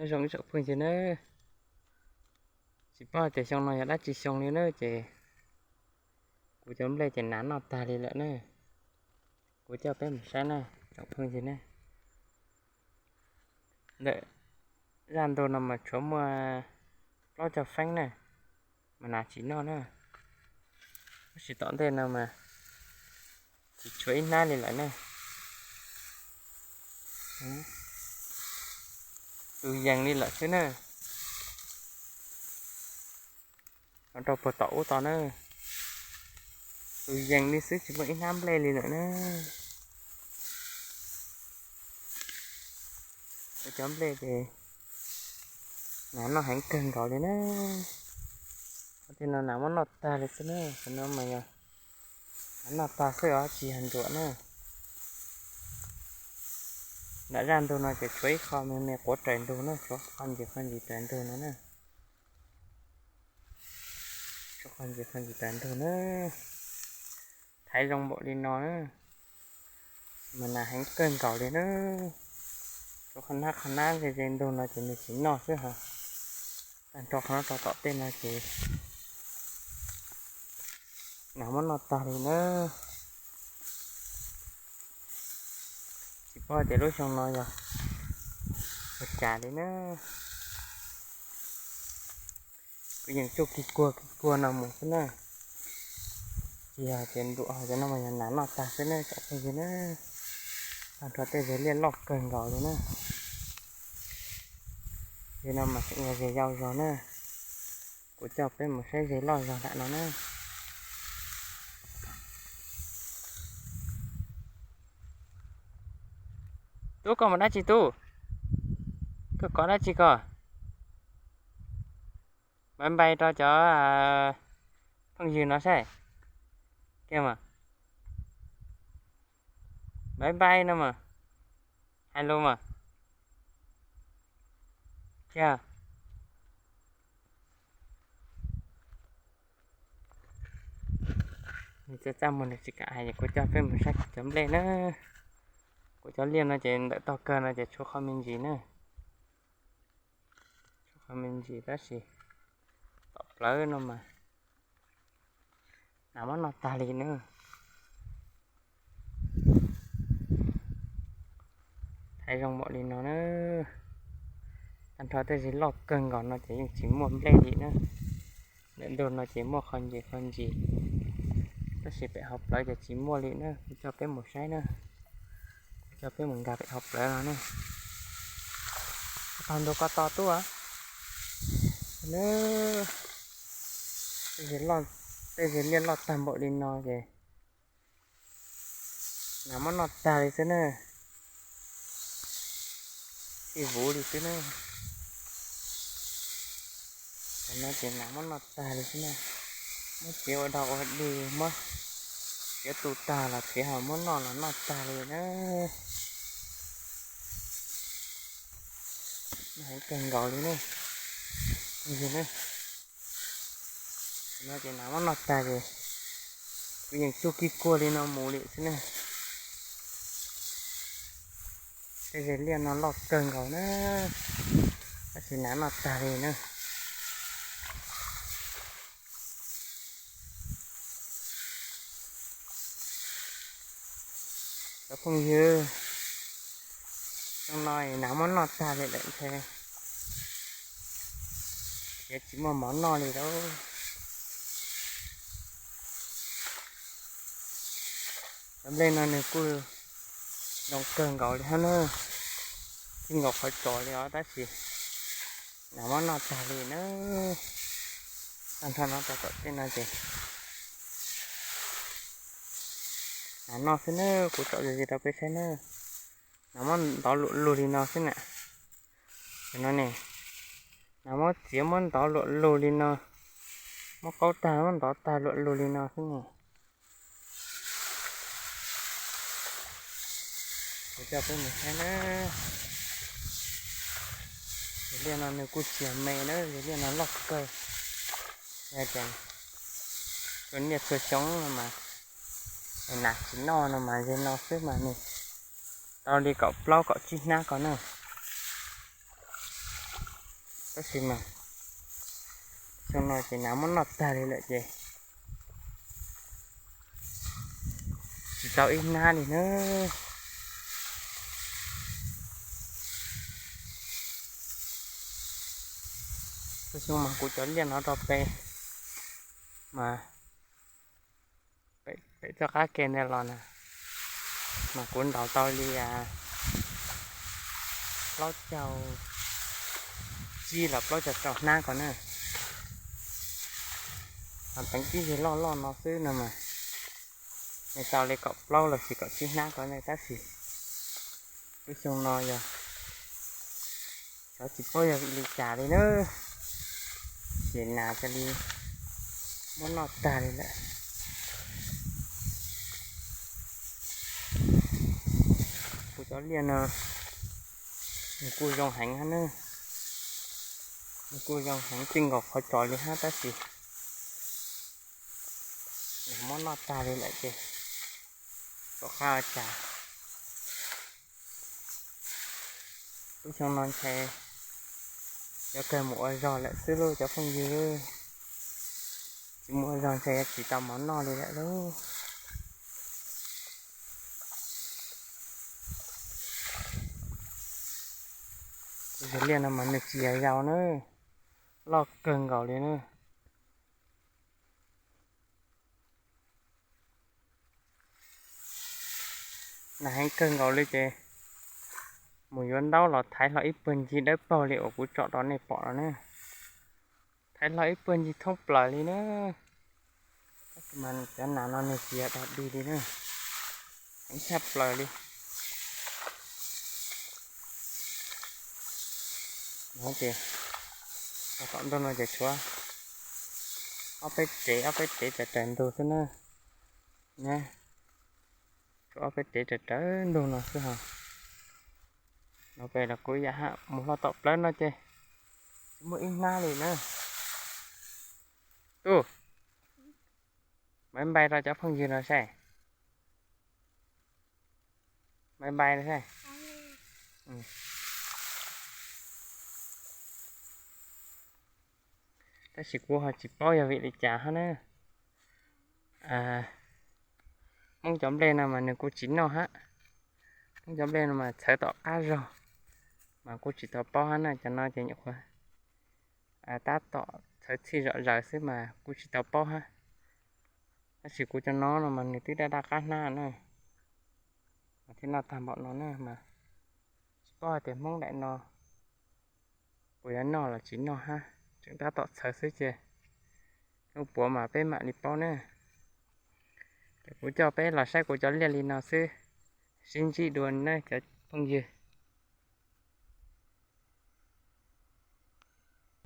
Nyob zoo ib tsoom phooj ywg na, tsis paub tias xyoo no yog dab tsi xyoo li na ces kuv cov nplej ces hnav noj tag li lawm na. Kuv coj peb mus saib na, tsoom phooj ywg na. Ntawm zaj ntug no mas tshuav muaj plaub caug feeb na, mas hnav tsis noj na. Tab sis tom ntej no mas tsis tshuav ib hnab li lawm na. Tus yees li lawm xwb na. Los rau puag tom ub tod na, tus yees li xwb tsis muaj ib hnab nplej li lawm na. Kuv cov nplej ces hnav noj heev kawg nkaus li na. Qhov tej no hnav muab noj tag li xwb na, qhov no mas yog hnav noj tag xwb os tsis yog nruam na. Nram zaj ntug no ces tshuav ib qho me me quav raws ntug na, tshuav qho ntsis qho ntsis raws ntug no na. Tshuav qho ntsis qho ntsis raws ntug na. Thaiv zoo npaum li no na, mas hnav heev kawg nkaus li na. Tshuav qhov nab qhov nab ze ze ntug no ces nws tsis noj xwb hos. Tag nrho qhov no rau tom tej no ces hnav muab noj tag li na. Tsis paub tias lub xyoo no yog ua cas li na. Kuv yeej tsuj kig kuag kig kuag no mus xwb na. Tsis yog tias nruam hos cov no mas yog hnav noj tag xwb na tsoom phooj ywg na. Tag nrho tej ze liaj loj kawg nkaus li na. Ze no mas tseem yog ze yau zog na. Kuv coj peb mus saib ze loj zog nram no na. Tub, koj mus dab tsi tub? Koj kov dab tsi koj? Npais npais rau cov phooj ywg no saib. Kiag mas. Npais npais no mas. Hais lus mas. Kiag. Nws txaj txaj muag nws tsis kam hais, kuv coj peb mus saib kuv cov nplej na. Kuv cov liaj no ces ntawm tog kawg no ces tshuav qho me ntsis na. Tshuav qho me ntsis tab sis tom plawv no mas hnav muab noj tag li na. Thaiv zoo npaum li no na. Tag nrho tej ze loj kawg nkaus no ces yeej tsis muaj nplej li na. Ntawm ntug no ces muaj qho ntsis qho ntsis, tab sis pem hauv plawv ces tsis muaj li na. Kuv coj peb mus saib na, kuv coj peb mus nkag pem hauv plawv no na. Tog ntug ko tos tub. Tej ze liaj loj tag npaum li no ces hnav muab noj tag li xwb na. Sib vuv li xwb na. Tam no ces hnav muab noj tag li xwb na. Muab txiav ua dog ua dig, muab txiav tu tag los txiav, ho muab noj los noj tag li na. Heev kawg nkaus li na. Tam no ces hnav muab noj tag ces kuv yeej tsuj kig kuag li no mus li xwb na. Tej ze liaj no loj kawg nkaus na, tab sis hnav noj tag li na. Cov phooj ywg, xyoo no hnav muab noj tag li lawm ntshe khiav tsis muaj mov noj li lauj. Cov nplej no nws kuj zoo kawg nkaus li hab na, txij nkaus qhov tsos li os, tab sis hnav muab noj tag li na. Tag nrho no rau tom tej no ces hnav noj xwb na, kuv tsom ze ze rau peb saib na. Hnav muab ntov luam lug li no xwb na. Tam no ne, hnav muab txiav muab ntov luam lug li no, muab qaub tag muab ntov tag luam lug li no xwb ne. Kuv coj peb mus saib na. Yog liaj no nws kuj tsis me na, yog liaj no loj kawg. Yog tias txhua niaj txhua xyoo no mas, hnav tsis noj no mas ze no xwb mas nws tau li kaum plaub kaum tsib hnab ko na. Tab sis mas xyoo no ces nas muab noj tag li lawm ces tsis tau ib hnab li na. Lub xyoo mas kuv cov liaj no rau pem mas pem txoj qab ke ntawd los na, mas kuv ntaus tau li plaub caug tsib los plaub caug rau hnab ko na. Ho teev tib yig loj loj no xwb no mas nws tau li kaum plaub los sis kaum tsib hnab ko na, tab sis lub xyoo no yog xyov tsis paub yog vim li cas li na, ces nas cia li muab noj tag li lawm. Kuv cov liaj no nws kuj zoo heev hab na, nws kuj zoo heev txij nkaus qhov tsos li hab tab sis nas muab noj tag li lawm ces tom qab ua cas lub xyoo no ntshe yuav kawg mus ua zog lawm xwb lauj cov phooj ywg. Tsis mus ua zog ntshe yuav tsis tau mov noj li lawm lauj. Kuv cov liaj no mas nws tsis yog yau na, loj kawg nkaus li na. Nas heev kawg nkaus li ces mus yuav ntaub los thaiv hlo ib puag ncig dawb paug li uas kuv tsom rau nej pom no na. Thaiv hlo ib puag ncig thoob plaws li na. Tab sis mas cov nas no nws tsis yog dog dig li na, heev tshaj plaws li. No ces tom ntug no ces tshuav ob peb rev ob peb rev raws raws ntug xwb na. Tshuav ob peb rev raws raws ntug no xwb ho. No pem los kuv yam hab mus hlo tom plawv no ces tsis muaj ib hnab li na. Tub, bye bye rau cov phooj ywg no saib. Bye bye saib. Tab sis kuv ho tsis paub yog vim li cas hab na. Hmoob cov nplej no mas nws kuj tsis noj hab. Hmoob cov nplej no mas txhawv tom qab zog mas kuj tsis tau paub hab na, cov no ces nyuam qhuav tab tom txhawv txhij zom zaws xwb mas kuj tsis tau paub hab. Tab sis kuv cov no no mas nws twb daj daj qab hnab na, mas thiaj noj tag npaum no na mas tsis paub hais tias Hmoob daim no puas yuav noj los tsis noj hab, tseem tab tom txhawv xwb ces hnub puav mas peb mam li paub na. Ces kuv coj peb los saib kuv cov liaj li no xwb, sib ntsib dua na cov phooj ywg.